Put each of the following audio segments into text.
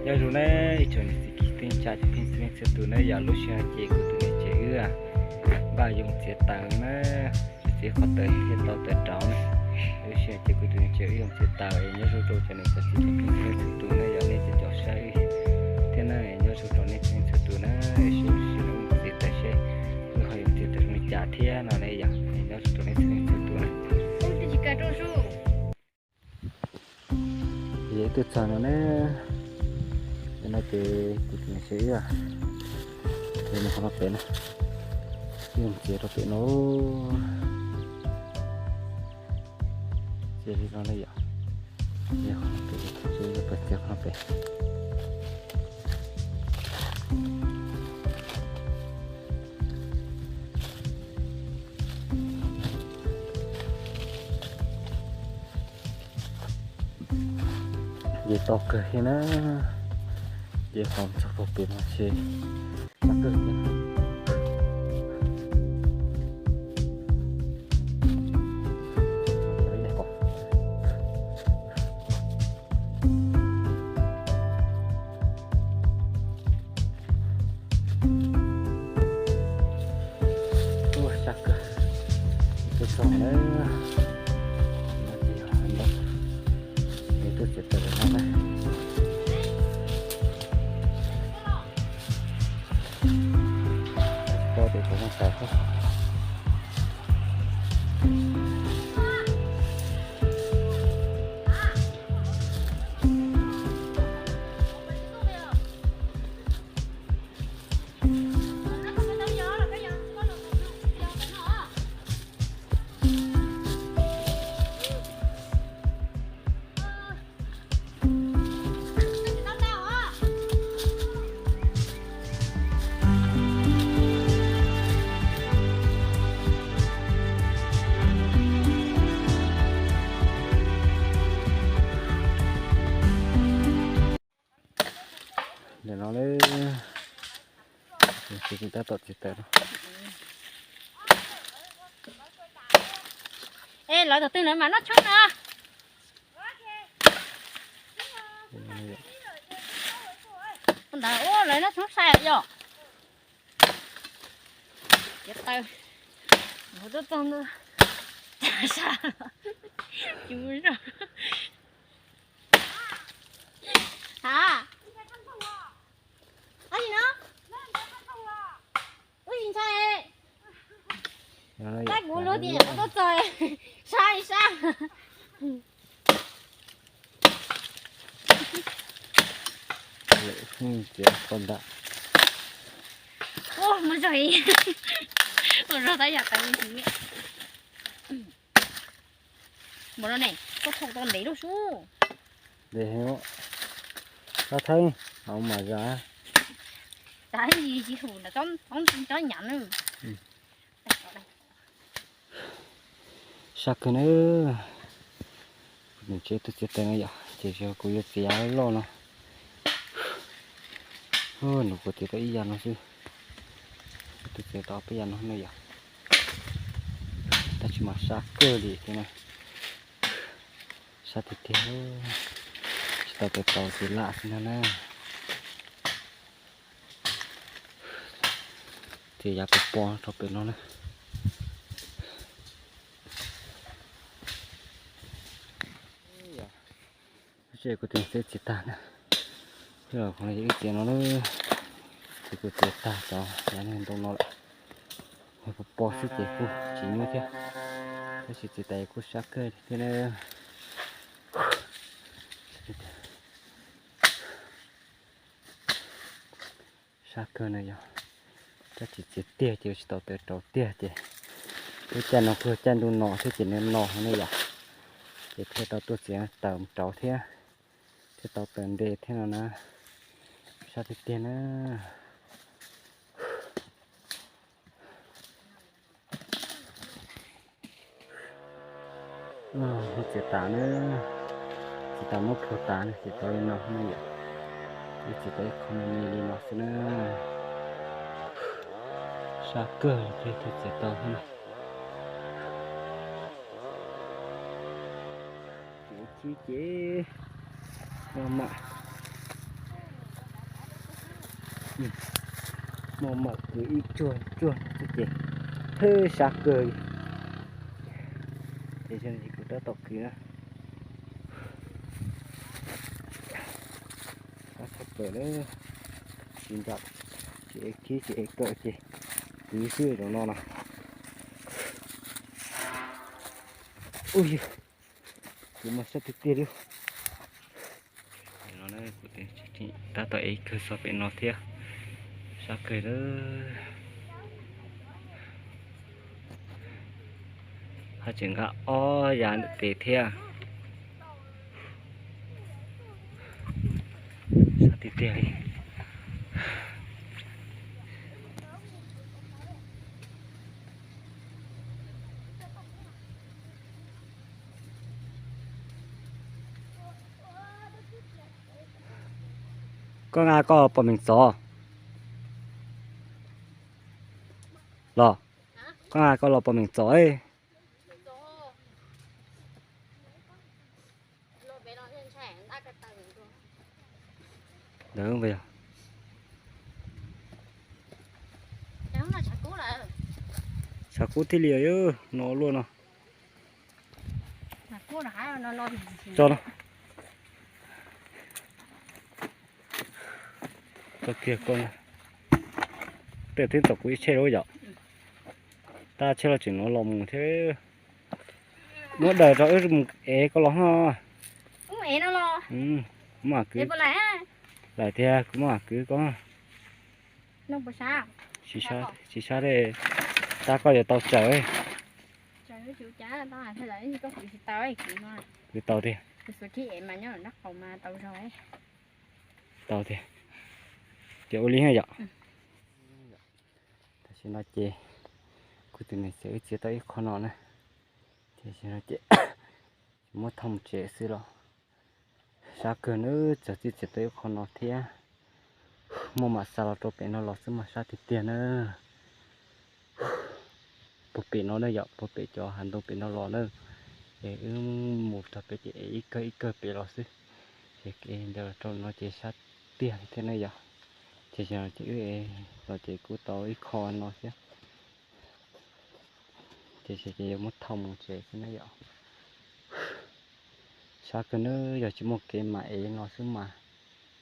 Nyob zoo na ib tsoom niam txiv kwv tij neej tsa cov phooj ywg txhua leej txhua tus na, yog lub sij hawm ces kuv tus niam tsev wb npaj yoo txiav taws na, txiav qhov taws thiaj tau taws rauv na. Lub sij hawm ces kuv tus niam tsev wb yoo txiav taws, nyob zoo rau cov niam cov txiv cov phooj ywg txhua leej txhua tus na, yog nej cov cov saib thiab na, nyob zoo rau nej txhua leej txhua tus na, sib sib hlub txiav taws seb wb ho yuav txiav taws zoo li cas thiab no na yom, nyob zoo rau nej txhua leej txhua tus na. Ces twb txog no na, no ces kuv tus niam tsev wb, ces mus qhov no pem na, wb mus txiav rau pem no, txiav li no na yom, txiav qhov no pem, txiav qhov no pem. Ces to kawg thiab na, ces qhov txog pem no ces to kawg thiab. Ua sab kawg, tuaj txog na, no ces yog no, es tuaj txiav taws no na. Tsis paub tias puas muaj taws thiab. Ntawm no na, ces kuv tab tom txiav taws no. Es lawv thaum twg lawv mam noj tshoob na? Ntawd ua lawv noj tshoob sai yom. Txiav taws, mus tuaj txog ntawd, sa, tsis muaj zog. Ha, ua li no, ua li ntshai. Tab kuv luag tias qhov tuaj txog, sab li sab. Lawm, txiav tau ntawm. Ua muaj zog, ua zog tab yam tau li. Npaum no ne, koj thauj tau ntev lub sub. Ntev heev, koj thawb, hauv mas zog. Tab sis tsis hum ntawm tsob nyav na. Sab kawg na. Kuv tus txiv tuaj txiav taws no yom, ces kuv yuav txiav yav loj no. Nws kuv txiav tau ib yav no xwb, kuv txiav tau peb yav no na yom. Tab sis mas sab kawg li thiab na, sab tiag tiag, tsis tau taws tau ces lam xwb no na. Ces yav pos pos rau pem no na. Ces kuv tus txiv txiav tag na, ib txiav no na, ces kuv txiav tag cov yav ntoo no lawm. Pos pos xwb ces kuj tsis nyuaj thiab, tab sis txiav tas kuj sab kawg thiab na. Sab kawg na yog, tab sis txiav tiag ces tsis tau taws rauv tiag ces lub caij no kuj caij ntuj no thiab ces nws no heev ne yom, ces thiaj tau tuaj txiav taws rauv thiab, thiaj tau taws nte thiab no na. Sab tiag tiag na. Txiav tas na, txiav tas muab plhuav tas na ces tau li no na yom. Ib txiav tau ib qho me me li no xwb na. Sab kawg thiaj txiav tau thiab na. Ces chib ces no mam Muaj mam kwv ib tsuag tsuag xwb ces thwb sab kawg li. Ces kuv tab tom kwv na. Sab tshaj plaws na. Tsis nram, tsis ev khib tsis ev kawm ces kwv xwb zaum no na. Ub, kwv mas sab tiag tiag li. Tab tom ev kawg txog pem no thiab. Sab kawg lawm. Haj tseem nqa ob yav ntawm tes thiab. Sab tiag tiag li. Koj nqa koj pom meem txov los? Koj nqa koj los pom meem txov. Ntawd yog tshav kub thiaj li no luaj no. Tso no. Tso kiag koj. Tej twb tom kuv ib tsheb lawm yom. Tab tsheb los tseem nuav los mus thiab. Muab daws rau wb mus ev koj los ho. Muab mam kwv. Lawm tiag kuv muab mam kwv koj. Tsis sab, tab koj yuav tau tsawm. Kwv tau tiag. Tau tiag. Ces ua li yom. Tam sim no ces kuv tus niam tsev wb txiav tau ib qho no na. Tam sim no ces muab thauj mus tsev xwb los. Sab kawg na, txawm txiav tau ib qho no thiab. Muaj mam xa los rau pem no los xwb mas sab tiag tiag na. Puag pem no na yom, puag pem cov hav ntoo pem no los na. Es wb mus txog pem ces ev ib kawg ib kawg pem los xwb. Ces ev ntawd los rau no ces sab tiag li thiab na yom. Ces wb ev los ces kuj tau ib qho no thiab. Ces ces yuav muab thauj mus tsev xwb na yom. Sab kawg na, yog tsis muaj kev mam ev no xwb mas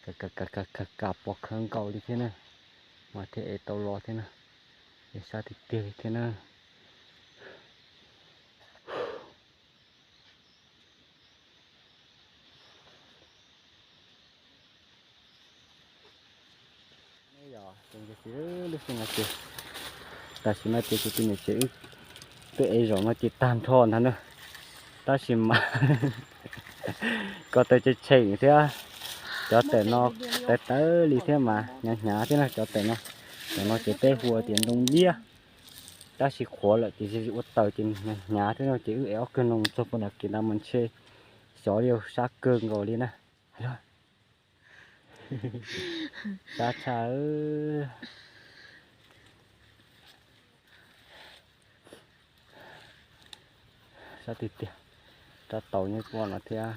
kawg kawg kawg kawg pom khawv nkaus li thiab na, mas thiaj ev tau los thiab na. Es sab tiag tiag li thiab na. Tam sim no ces kuv tus niam tsev wb twb ev zaum no ces tag nrho ntag na. Tab sis mas ko taw tseem tsheem thiab, cov tawm no tawv tawv li thiab mas hnyav hnyav thiab na cov tawm no. Tawm no ces peb hu tias ntoo liab, tab sis qhuav lawm ces ua taws ces hnyav hnyav thiab no ces wb ev ob kawg no mus txog puag nram kev ntawd mas ntshe xyov li sab kawg nkaus li na. Sab tshaj. Sab tiag tiag, rab taus nyob puag no thiab,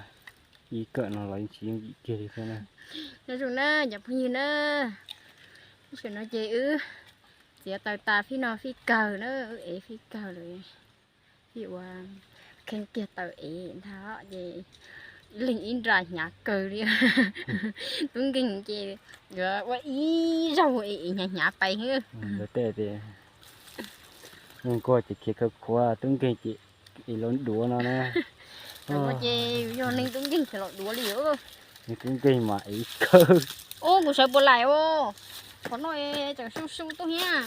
ib kawm no los yeej tsis yooj yim kiag li thiab na. Nyob zoo na cov phooj ywg na, tam sim no ces wb txiav taws tas fij no fij kawg na, wb ev fij kawg lawm, fij ua kheej kiag taws ev ntag ces ib leeg ib nra hnyav kawg li. Tub nkeeg ces yuav ua ib zaug es hnyav hnyav pais xwb. Tej tias nkuaj ces khiav khav khuav, tub nkeeg ces es los duav no na. Ces yog neeg tub nkeeg khiav los duav li os. Neeg tub nkeeg mas ev kawg. Ub, kuv sawv puas laim os. Qhov no tseem su su tuaj thiab.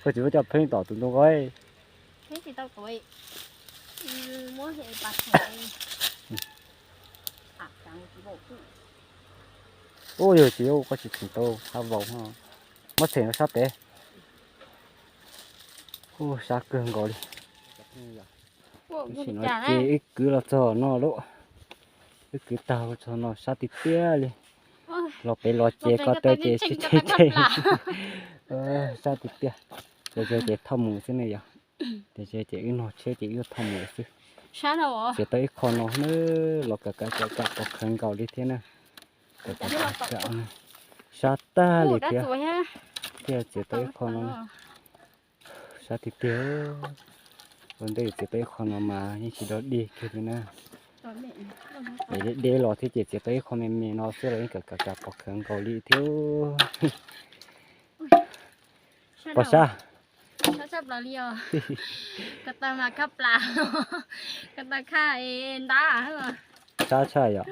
Koj tsis muab coj pheej tom tus ntoo ko. Ub, yog tsis yog koj tsis theem tau hab vau, muab theem rau sab pem. Ub, sab kawg nkaus li. Tam sim no ces wb kwv los txog no lawm, wb kwv tag txog no sab tiag tiag li. Los pem los ces ko taw ces tsheej tsheej, sab tiag tiag. Ces ces thauj mus xwb ne yom. Ces ces wb nog tsheb ces wb yuav thauj mus xwb. Txiav tau ib qho no na, los kav kav kav kav pom khawv nkaus li thiab na. Kav kav kav kav. Sab tag li thiab. Thiaj txiav tau ib qho no. Sab tiag tiag. Ua ntej txiav tau ib qho no mas yeej tsis dog dig kiag li na. Es deb deb los thiab ces txiav tau ib qho me me no xwb los yeej kav kav kav pom khaws nkaus li thiab. Pom sab. Sab tshaj yom.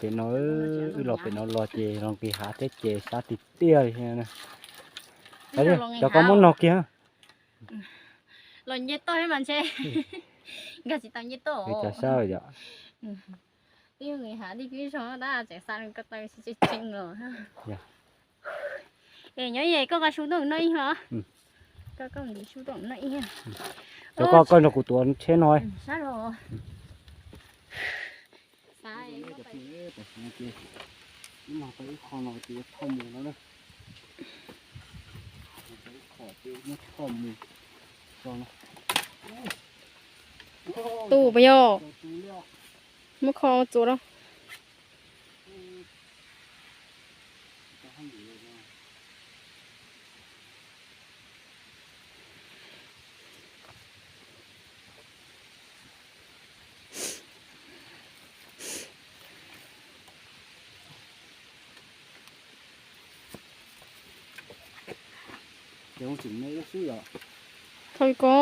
Pem no, wb los pem no los ces los nqis hav thiab ces sab tiag tiag li thiab na. Cov koj muab nog kiag. Los nce toj mas ntshe nkag tsis tau nce toj. Cov sab yom. Twb yog nqis hav twb zoo tab tseem xa ko taw tseem tseem los. Es nyob ye koj nqa su tuaj no ib hmo. Koj nqa su tuaj no ib. Cov koj koj nrog kuv tuav tsheb no. Ib qho no ces thauj mus no na. Ib qho ces muab thauj mus tso no. Tu puas yog? Muab kho txuas rau. Thauj ko.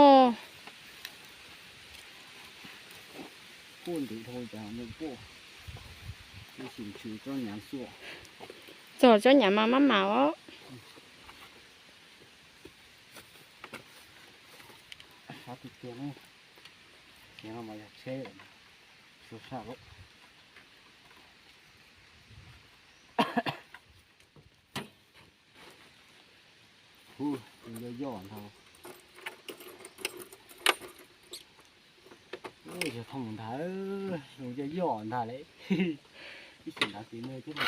Txog tsob nyav mas mab mam os. Sab tiag tiag, no mas yog tsheb, sab lawm. Hu, yog yoj ntag. Yog thauj mus ntag, yog yoj ntag lawm. Ib xyem nrad tiv no thiab.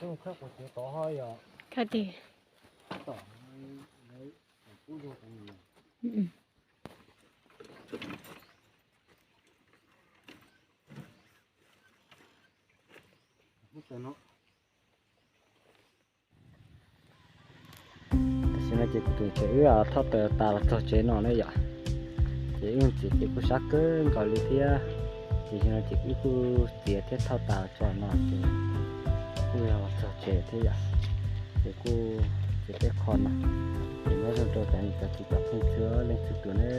Tam sim no ces kuv tus tsev wb thauj taws tas los txog tsev no na yom. Ces wb txiav ces kuj sab kawg nkaus li thiab. Ces sim no ces wb kuj txiav thiab thauj tas txog no ces kuj yog los txog tsev thiab yom. Ces kuj txiav tej qho no. Ces nyob zoo rau cov niam cov txiv cov phooj ywg leej txhua tus na.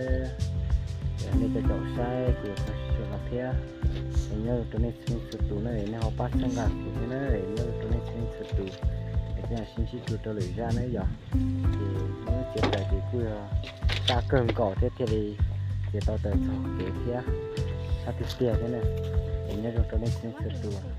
Ces nej cov caum saib kuv yuav tau sib tso no thiab. Es nyob zoo rau nej txhua leej txhua tus na, nej ho pab txhawb nqa kuv thiab na, nyob zoo rau nej txhua leej txhua tus. Es peb mam sib ntsib dua rau lwm zaj na yom. Ces wb txiav taws ces kuj yog sab kawg nkaus thiab thiaj li txiav tau taws txog kev thiab, sab tiag tiag thiab na. Es nyob zoo rau nej txhua leej txhua tus.